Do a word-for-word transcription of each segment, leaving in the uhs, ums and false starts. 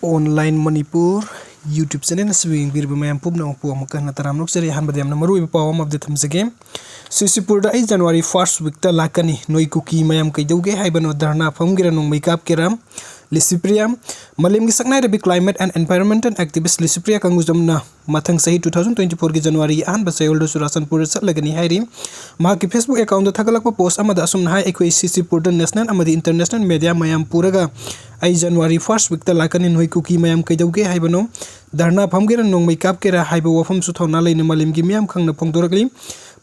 Online Manipur YouTube channel ꯑꯁꯤꯕꯨ ꯌꯦꯡꯕꯤꯔꯤꯕ ꯃꯌꯥꯝ ꯄꯨꯝꯅꯃꯛꯄꯨ ꯑꯃꯨꯛꯀ ꯍꯟꯅ ꯇꯔꯥꯝꯅ ꯑꯣꯛꯆꯔꯤ꯫ ꯑꯍꯥꯟꯕꯗ ꯌꯥꯝꯅ ꯃꯔꯨꯑꯣꯏꯕ ꯄꯥꯎ ꯑꯃ update ꯊꯝꯖꯒꯦ꯫ ꯁꯤꯁꯤꯄꯨꯔꯗ ꯑꯩ January first week ꯇ ꯂꯥꯛꯀꯅꯤ, ꯅꯣꯏ ꯀꯨꯀꯤ ꯃꯌꯥꯝ ꯀꯩꯗꯧꯒꯦ ꯍꯥꯏꯕꯅꯣ? ꯙꯔꯅꯥ ꯐꯝꯒꯦꯔꯥ, ꯅꯣꯡꯃꯩ ꯀꯥꯞꯀꯦꯔꯥ? ꯂꯤꯁꯤꯄ꯭ꯔꯤꯌꯥ, ꯃꯥꯂꯦꯝꯒꯤ ꯁꯛꯅꯥꯏꯔꯕꯤ climate and environmental activist Licypriya ꯀꯪꯒꯨꯖꯝꯅ ꯃꯊꯪ ꯆꯍꯤ two thousand twenty four ꯒꯤ January ꯒꯤ ꯑꯍꯥꯟꯕ ꯆꯌꯣꯜꯗ ꯆꯨꯔꯥꯆꯥꯟꯄꯨꯔꯗ ꯆꯠꯂꯒꯅꯤ ꯍꯥꯏꯔꯤ꯫ ꯃꯍꯥꯛꯀꯤ Facebook account ꯊꯥꯒꯠꯂꯛꯄ post ꯑꯃꯗ ꯑꯁꯨꯝꯅ ꯍꯥꯏ, "ꯑꯩꯈꯣꯏ ꯁꯤꯁꯤꯄꯨꯔꯗ national ꯑꯃꯗꯤ international media ꯃꯌꯥꯝ ꯄꯨꯔꯒ ꯑꯩ January first week ꯇ ꯂꯥꯛꯀꯅꯤ, ꯅꯣꯏ ꯀꯨꯀꯤ ꯃꯌꯥꯝ ꯀꯩꯗꯧꯒꯦ ꯍꯥꯏꯕꯅꯣ? ꯙꯔꯅꯥ ꯐꯝꯒꯦꯔꯥ, ꯅꯣꯡꯃꯩ ꯀꯥꯞꯀꯦꯔꯥ?" ꯍꯥꯏꯕ ꯋꯥꯐꯝꯁꯨ ꯊꯧꯅꯥ ꯂꯩꯅ ꯃꯥꯂꯦꯝꯒꯤ ꯃꯤꯌꯥꯝ ꯈꯪꯅ ꯐꯣꯡꯗꯣꯔꯛꯂꯤ꯫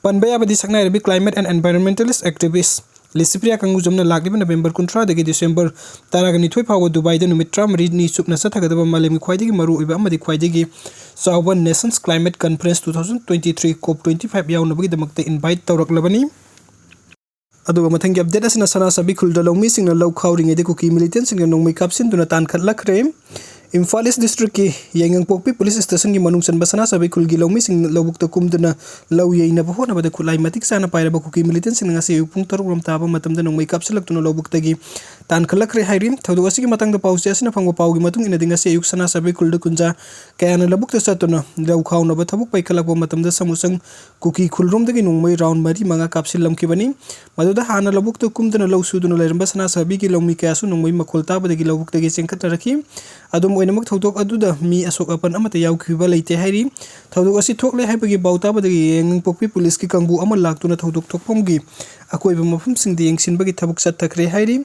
ꯄꯟꯕ ꯌꯥꯕꯗꯤ ꯁꯛꯅꯥꯏꯔꯕꯤ climate and environmentalist activist Licypriya ꯀꯪꯒꯨꯖꯝꯅ ꯂꯥꯛꯂꯤꯕ November ꯀꯨꯟꯊ꯭ꯔꯥꯗꯒꯤ December ꯇꯔꯥꯒ ꯅꯤꯊꯣꯏ ꯐꯥꯎꯕ ꯗꯨꯕꯥꯏꯗ ꯅꯨꯃꯤꯠ ꯇꯔꯥꯃꯔꯤꯅꯤ ꯆꯨꯞꯅ ꯆꯠꯊꯒꯗꯕ ꯃꯥꯂꯦꯝꯒꯤ ꯈ꯭ꯋꯥꯏꯗꯒꯤ ꯃꯔꯨꯑꯣꯏꯕ ꯑꯃꯗꯤ ꯈ꯭ꯋꯥꯏꯗꯒꯤ ꯆꯥꯎꯕ Nations Climate Conference two thousand twenty three, COP twenty five, ꯌꯥꯎꯅꯕꯒꯤꯗꯃꯛꯇ invite ꯇꯧꯔꯛꯂꯕꯅꯤ꯫ ꯑꯗꯨꯒ ꯃꯊꯪꯒꯤ update ꯑꯁꯤꯅ ꯁꯅꯥꯁꯥꯕꯤ ꯈꯨꯜꯗ ꯂꯧꯃꯤꯁꯤꯡꯅ ꯂꯧ ꯈꯥꯎꯔꯤꯉꯩꯗ ꯀꯨꯀꯤ militantꯁꯤꯡꯅ ꯅꯣꯡꯃꯩ ꯀꯥꯞꯁꯤꯟꯗꯨꯅ ꯇꯥꯟꯈꯠꯂꯛꯈ꯭ꯔꯦ꯫ ꯏꯝꯐꯥꯜ East Districtꯀꯤ ꯌꯥꯏꯉꯪꯄꯣꯛꯄꯤ Police Stationꯒꯤ ꯃꯅꯨꯡ ꯆꯟꯕ ꯁꯅꯥꯁꯥꯕꯤ ꯈꯨꯜꯒꯤ ꯂꯧꯃꯤꯁꯤꯡ ꯂꯧꯕꯨꯛꯇ ꯀꯨꯝꯗꯨꯅ ꯂꯧ ꯌꯩꯅꯕ ꯍꯣꯠꯅꯕꯗ ꯈꯨꯠꯂꯥꯏ ꯃꯇꯤꯛ ꯆꯥꯅ ꯄꯥꯏꯔꯕ ꯀꯨꯀꯤ militantꯁꯤꯡꯅ ꯉꯁꯤ ꯑꯌꯨꯛ ꯄꯨꯡ ꯇꯔꯨꯛ ꯔꯣꯝ ꯇꯥꯕ ꯃꯇꯝꯗ ꯅꯣꯡꯃꯩ ꯀꯥꯞꯁꯤꯜꯂꯛꯇꯨꯅ ꯂꯧꯕꯨꯛꯇꯒꯤ ꯇꯥꯟꯈꯠꯂꯛꯈ꯭ꯔꯦ ꯍꯥꯏꯔꯤ꯫ ꯊꯧꯗꯣꯛ ꯑꯁꯤꯒꯤ ꯃꯇꯥꯡꯗ ꯄꯥꯎꯆꯦ ꯑꯁꯤꯅ ꯐꯪꯕ ꯄꯥꯎꯒꯤ ꯃꯇꯨꯡ ꯏꯟꯅꯗꯤ, ꯉꯁꯤ ꯑꯌꯨꯛ ꯁꯅꯥꯁꯥꯕꯤ ꯈꯨꯜꯗ ꯀꯨꯟꯖꯥ ꯀꯌꯥꯅ ꯂꯧꯕꯨꯛꯇ ꯆꯠꯇꯨꯅ ꯂꯧ ꯈꯥꯎꯅꯕ ꯊꯕꯛ ꯄꯥꯏꯈꯠꯂꯛꯄ ꯃꯇꯝꯗ ꯁꯃꯨꯁꯪ ꯀꯨꯀꯤ ꯈꯨꯜꯔꯣꯝꯗꯒꯤ ꯅꯣꯡꯃꯩ round ꯃꯔꯤ ꯃꯉꯥ ꯀꯥꯞꯁꯤꯜꯂꯝꯈꯤꯕꯅꯤ꯫ ꯃꯗꯨꯗ ꯍꯥꯟꯅ ꯂꯧꯕꯨꯛꯇ ꯀꯨꯝꯗꯨꯅ ꯂꯧ ꯁꯨꯗꯨꯅ ꯂꯩꯔꯝꯕ ꯁꯅꯥꯁꯥꯕꯤꯒꯤ ꯂꯧꯃꯤ ꯀꯌꯥꯁꯨ ꯅꯣꯡꯃꯩ ꯃꯈꯣꯜ ꯇꯥꯕꯗꯒꯤ ꯂꯧꯕꯨꯛꯇꯒꯤ ꯆꯦꯟꯈꯠꯅꯔꯛꯈꯤ꯫ ꯑꯗꯨꯝ ꯑꯣꯏꯅꯃꯛ, ꯊꯧꯗꯣꯛ ꯑꯗꯨꯗ ꯃꯤ ꯑꯁꯣꯛ ꯑꯄꯟ ꯑꯃꯠꯇ ꯌꯥꯎꯈꯤꯕ ꯂꯩꯇꯦ ꯍꯥꯏꯔꯤ꯫ ꯊꯧꯗꯣꯛ ꯑꯁꯤ ꯊꯣꯛꯂꯦ ꯍꯥꯏꯕꯒꯤ ꯄꯥꯎ ꯇꯥꯕꯗꯒꯤ ꯌꯥꯏꯉꯪꯄꯣꯛꯄꯤ policeꯀꯤ ꯀꯥꯡꯕꯨ ꯑꯃ ꯂꯥꯛꯇꯨꯅ ꯊꯧꯗꯣꯛ ꯊꯣꯛꯐꯝꯒꯤ ꯑꯀꯣꯏꯕ ꯃꯐꯝꯁꯤꯡꯗ ꯌꯦꯡꯁꯤꯟꯕꯒꯤ ꯊꯕꯛ ꯆꯠꯊꯈ꯭ꯔꯦ ꯍꯥꯏꯔꯤ꯫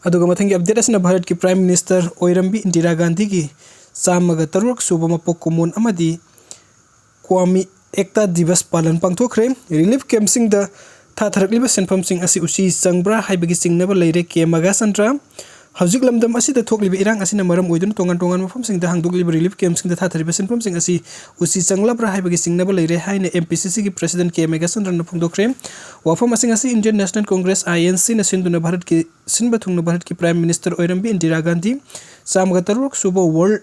ꯑꯗꯨꯒ ꯃꯊꯪꯒꯤ update ꯑꯁꯤꯅ ꯚꯥꯔꯠꯀꯤ Prime Minister ꯑꯣꯏꯔꯝꯕꯤ ꯏꯟꯗꯤꯔꯥ ꯒꯥꯟꯙꯤꯒꯤ ꯆꯥꯝꯃꯒ ꯇꯔꯨꯛ ꯁꯨꯕ ꯃꯄꯣꯛ ꯀꯨꯝꯑꯣꯟ ꯑꯃꯗꯤ ꯀ꯭ꯋꯥꯃꯤ ꯑꯦꯛꯇꯥ ꯗꯤꯕꯁ ꯄꯥꯂꯟ ꯄꯥꯡꯊꯣꯛꯈ꯭ꯔꯦ꯫ Relief campꯁꯤꯡꯗ ꯊꯥꯊꯔꯛꯂꯤꯕ ꯁꯦꯟꯐꯝꯁꯤꯡ ꯑꯁꯤ ꯎꯆꯤ ꯆꯪꯕ꯭ꯔꯥ ꯍꯥꯏꯕꯒꯤ ꯆꯤꯡꯅꯕ ꯂꯩꯔꯦ, ꯀꯦ ꯃꯒꯥꯆꯟꯗ꯭ꯔ꯫ ꯍꯧꯖꯤꯛ ꯂꯝꯗꯝ ꯑꯁꯤꯗ ꯊꯣꯛꯂꯤꯕ ꯏꯔꯥꯡ ꯑꯁꯤꯅ ꯃꯔꯝ ꯑꯣꯏꯗꯨꯅ ꯇꯣꯉꯥꯟ ꯇꯣꯉꯥꯟꯕ ꯃꯐꯝꯁꯤꯡꯗ ꯍꯥꯡꯗꯣꯛꯂꯤꯕ relief campꯁꯤꯡꯗ ꯊꯥꯊꯔꯤꯕ ꯁꯦꯟꯐꯝꯁꯤꯡ ꯑꯁꯤ ꯎꯆꯤ ꯆꯪꯂꯕ꯭ꯔꯥ ꯍꯥꯏꯕꯒꯤ ꯆꯤꯡꯅꯕ ꯂꯩꯔꯦ ꯍꯥꯏꯅ M P C Cꯒꯤ President ꯀꯦ ꯃꯒꯥꯆꯟꯗ꯭ꯔꯅ ꯐꯣꯡꯗꯣꯛꯈ꯭ꯔꯦ꯫ ꯋꯥꯐꯝ ꯑꯁꯤꯡ ꯑꯁꯤ Indian National Congress, I N Cꯅ ꯁꯤꯟꯗꯨꯅ ꯚꯥꯔꯠꯀꯤ, ꯁꯤꯟꯕ ꯊꯨꯡꯅ ꯚꯥꯔꯠꯀꯤ Prime Minister ꯑꯣꯏꯔꯝꯕꯤ ꯏꯟꯗꯤꯔꯥ ꯒꯥꯟꯙꯤ ꯆꯥꯝꯃꯒ ꯇꯔꯨꯛ ꯁꯨꯕ World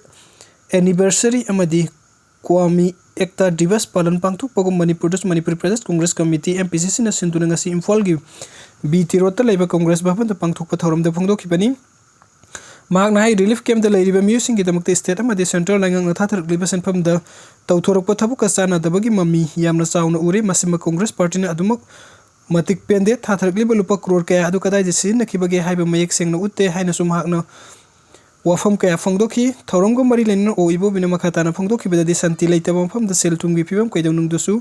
Anniversary ꯑꯃꯗꯤ ꯀ꯭ꯋꯥꯃꯤ ꯑꯦꯛꯇꯥ ꯗꯤꯕꯁ ꯄꯥꯂꯟ ꯄꯥꯡꯊꯣꯛꯄꯒꯨꯝ ꯃꯅꯤꯄꯨꯔꯗꯁꯨ Manipur Pradesh Congress committee, M P C Cꯅ ꯁꯤꯟꯗꯨꯅ ꯉꯁꯤ ꯏꯝꯐꯥꯜꯒꯤ B T Roadꯇ ꯂꯩꯕ ꯀꯣꯡꯒ꯭ꯔꯦꯁ ꯚꯕꯟꯗ ꯄꯥꯡꯊꯣꯛꯄ ꯊꯧꯔꯝꯗ ꯐꯣꯡꯗꯣꯛꯈꯤꯕꯅꯤ꯫ ꯃꯍꯥꯛꯅ ꯍꯥꯏ, ꯔꯤꯂꯤꯐ ꯀꯦꯝꯞꯇ ꯂꯩꯔꯤꯕ ꯃꯤꯑꯣꯏꯁꯤꯡꯒꯤꯗꯃꯛꯇ ꯁ꯭ꯇꯦꯠ ꯑꯃꯗꯤ ꯁꯦꯟꯇ꯭ꯔꯦꯜ ꯂꯩꯉꯥꯛꯅ ꯊꯥꯊꯔꯛꯂꯤꯕ ꯁꯦꯟꯐꯝꯗ ꯇꯧꯊꯣꯔꯛꯄ ꯊꯕꯛꯀ ꯆꯥꯟꯅꯗꯕꯒꯤ ꯃꯃꯤ ꯌꯥꯝꯅ ꯆꯥꯎꯅ ꯎꯔꯦ꯫ ꯃꯁꯤꯃ ꯀꯣꯡꯒ꯭ꯔꯦꯁ ꯄꯥꯔꯇꯤꯅ ꯑꯗꯨꯃꯛ ꯃꯇꯤꯛ ꯄꯦꯟꯗꯦ꯫ ꯊꯥꯊꯔꯛꯂꯤꯕ ꯂꯨꯄꯥ ꯀ꯭ꯔꯣꯔ ꯀꯌꯥ ꯑꯗꯨ ꯀꯗꯥꯏꯗ ꯁꯤꯖꯤꯟꯅꯈꯤꯕꯒꯦ ꯍꯥꯏꯕ ꯃꯌꯦꯛ ꯁꯦꯡꯅ ꯎꯠꯇꯦ ꯍꯥꯏꯅꯁꯨ ꯃꯍꯥꯛꯅ ꯋꯥꯐꯝ ꯀꯌꯥ ꯐꯣꯡꯗꯣꯛꯈꯤ꯫ ꯊꯧꯔꯝꯒ ꯃꯔꯤ ꯂꯩꯅꯅ ꯑꯣ ꯏꯕꯣꯕꯤꯅ ꯃꯈꯥ ꯇꯥꯅ ꯐꯣꯡꯗꯣꯛꯈꯤꯕꯗꯗꯤ, ꯁꯥꯟꯇꯤ ꯂꯩꯇꯕ ꯃꯐꯝꯗ ꯁꯦꯜ ꯊꯨꯝꯒꯤ ꯐꯤꯕꯝ ꯀꯩꯗꯧꯅꯨꯡꯗꯁꯨ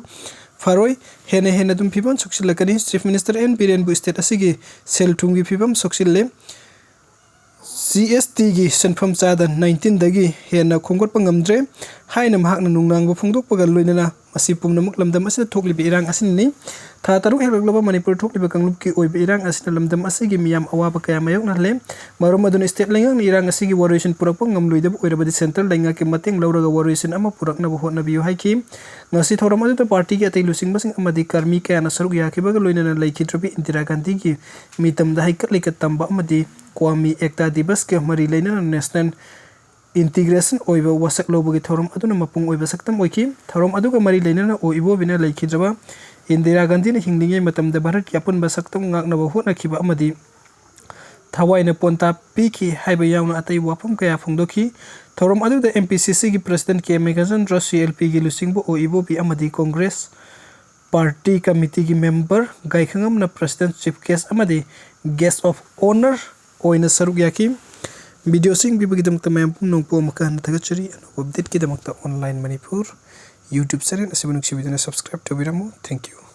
ꯐꯔꯣꯏ, ꯍꯦꯟꯅ ꯍꯦꯟꯅ ꯑꯗꯨꯝ ꯐꯤꯕꯝ ꯁꯣꯛꯆꯤꯜꯂꯛꯀꯅꯤ꯫ ꯆꯤꯐ ꯃꯤꯅꯤꯁꯇꯔ ꯑꯦꯟ ꯕꯤꯔꯦꯟꯕꯨ ꯁ꯭ꯇꯦꯠ ꯑꯁꯤꯒꯤ ꯁꯦꯜ ꯊꯨꯝꯒꯤ ꯐꯤꯕꯝ ꯁꯣꯛꯆꯤꯜꯂꯦ, ꯖꯤ ꯑꯦꯁ ꯇꯤꯒꯤ ꯁꯦꯟꯐꯝ ꯆꯥꯗ ꯅꯥꯏꯟꯇꯤꯟꯗꯒꯤ ꯍꯦꯟꯅ ꯈꯣꯝꯒꯠꯄ ꯉꯝꯗ꯭ꯔꯦ ꯍꯥꯏꯅ ꯃꯍꯥꯛꯅ ꯅꯨꯡꯅꯥꯡꯕ ꯐꯣꯡꯗꯣꯛꯄꯒ ꯂꯣꯏꯅꯅ, ꯃꯁꯤ ꯄꯨꯝꯅꯃꯛ ꯂꯝꯗꯝ ꯑꯁꯤꯗ ꯊꯣꯛꯂꯤꯕ ꯏꯔꯥꯡ ꯑꯁꯤꯅꯅꯤ꯫ ꯊꯥ ꯇꯔꯨꯛ ꯍꯦꯜꯂꯛꯂꯕ ꯃꯅꯤꯄꯨꯔ ꯊꯣꯛꯂꯤꯕ ꯀꯥꯡꯂꯨꯞꯀꯤ ꯑꯣꯏꯕ ꯏꯔꯥꯡ ꯑꯁꯤꯅ ꯂꯝꯗꯝ ꯑꯁꯤꯒꯤ ꯃꯤꯌꯥꯝ ꯑꯋꯥꯕ ꯀꯌꯥ ꯃꯥꯌꯣꯛꯅꯍꯜꯂꯦ꯫ ꯃꯔꯝ ꯑꯗꯨꯅ ꯁ꯭ꯇꯦꯠ ꯂꯩꯉꯥꯛꯅ ꯏꯔꯥꯡ ꯑꯁꯤꯒꯤ ꯋꯥꯔꯣꯏꯁꯤꯟ ꯄꯨꯔꯛꯄ ꯉꯝꯂꯣꯏꯗꯕ ꯑꯣꯏꯔꯕꯗꯤ ꯁꯦꯟꯇ꯭ꯔꯦꯜ ꯂꯩꯉꯥꯛꯀꯤ ꯃꯇꯦꯡ ꯂꯧꯔꯒ ꯋꯥꯔꯣꯏꯁꯤꯟ ꯑꯃ ꯄꯨꯔꯛꯅꯕ ꯍꯣꯠꯅꯕꯤꯌꯨ ꯍꯥꯏꯈꯤ꯫ ꯉꯁꯤ ꯊꯧꯔꯝ ꯑꯗꯨꯗ ꯄꯥꯔꯇꯤꯒꯤ ꯑꯇꯩ ꯂꯨꯆꯤꯡꯕꯁꯤꯡ ꯑꯃꯗꯤ ꯀꯔꯃꯤ ꯀꯌꯥꯅ ꯁꯔꯨꯛ ꯌꯥꯈꯤꯕꯒ ꯂꯣꯏꯅꯅ ꯂꯩꯈꯤꯗ꯭ꯔꯕꯤ ꯏꯟꯗꯤꯔꯥ ꯒꯥꯟꯙꯤꯒꯤ ꯃꯤꯇꯝꯗ ꯍꯩꯀꯠ ꯂꯩꯀꯠ ꯇꯝꯕ ꯑꯃꯗꯤ ꯀ꯭ꯋꯥꯃꯤ ꯑꯦꯛꯇꯥ ꯗꯤꯕꯁꯀ ꯃꯔꯤ ꯂꯩꯅꯅ ꯅꯦꯁꯅꯦꯜ ꯏꯟꯇꯤꯒ꯭ꯔꯦꯁꯟ ꯑꯣꯏꯕ ꯋꯥꯁꯛ ꯂꯧꯕꯒꯤ ꯊꯧꯔꯝ ꯑꯗꯨꯅ ꯃꯄꯨꯡ ꯑꯣꯏꯕ ꯁꯛꯇꯝ ꯑꯣꯏꯈꯤ꯫ ꯊꯧꯔꯝ ꯑꯗꯨꯒ ꯃꯔꯤ ꯂꯩꯅꯅ ꯑꯣ ꯏꯕꯣꯕꯤꯅ ꯂꯩꯈꯤꯗ꯭ꯔꯕ ꯏꯟꯗꯤꯔꯥ ꯒꯥꯟꯙꯤꯅ ꯍꯤꯡꯂꯤꯉꯩ ꯃꯇꯝꯗ ꯚꯥꯔꯠꯀꯤ ꯑꯄꯨꯟꯕ ꯁꯛꯇꯝ ꯉꯥꯛꯅꯕ ꯍꯣꯠꯅꯈꯤꯕ ꯑꯃꯗꯤ ꯊꯋꯥꯏꯅ ꯄꯣꯟꯇꯥ ꯄꯤꯈꯤ ꯍꯥꯏꯕ ꯌꯥꯎꯅ ꯑꯇꯩ ꯋꯥꯐꯝ ꯀꯌꯥ ꯐꯣꯡꯗꯣꯛꯈꯤ꯫ ꯊꯧꯔꯝ ꯑꯗꯨꯗ ꯑꯦꯝ ꯄꯤ ꯁꯤ ꯁꯤꯒꯤ ꯄ꯭ꯔꯁꯤꯗꯦꯟꯠ ꯀꯦ ꯃꯦꯘꯆꯟꯗ꯭ꯔ, ꯁꯤ ꯑꯦꯜ ꯄꯤꯒꯤ ꯂꯨꯆꯤꯡꯕ ꯑꯣ ꯏꯕꯣꯕꯤ ꯑꯃꯗꯤ ꯀꯣꯡꯒ꯭ꯔꯦꯁ ꯄꯥꯔꯇꯤ ꯀꯃꯤꯇꯤꯒꯤ ꯃꯦꯝꯕꯔ ꯒꯥꯏꯈꯉꯝꯅ ꯄ꯭ꯔꯁꯤꯗꯦꯟꯠ, ꯆꯤꯐ ꯒꯦꯁ꯭ꯠ ꯑꯃꯗꯤ ꯒꯦꯁ꯭ꯠ ꯑꯣꯐ ꯑꯣꯅꯔ ꯑꯣꯏꯅ ꯁꯔꯨꯛ ꯌꯥꯈꯤ꯫ ꯚꯤꯗꯤꯑꯣꯁꯤꯡ ꯄꯤꯕꯒꯤꯗꯃꯛꯇ ꯃꯌꯥꯝ ꯄꯨꯝꯅꯃꯛꯄꯨ ꯑꯃꯨꯛꯀ ꯍꯟꯅ ꯊꯥꯒꯠꯆꯔꯤ꯫ ꯑꯅꯧꯕ ꯑꯞꯗꯦꯠꯀꯤꯗꯃꯛꯇ ꯑꯣꯟꯂꯥꯏꯟ ꯃꯅꯤꯄꯨꯔ ꯌꯨꯇ꯭ꯌꯨꯕ ꯆꯦꯅꯦꯜ ꯑꯁꯤꯕꯨ ꯅꯨꯡꯁꯤꯕꯤꯗꯨꯅ ꯁꯕꯁꯀ꯭ꯔꯥꯏꯕ ꯇꯧꯕꯤꯔꯝꯃꯨ꯫ Thank you꯫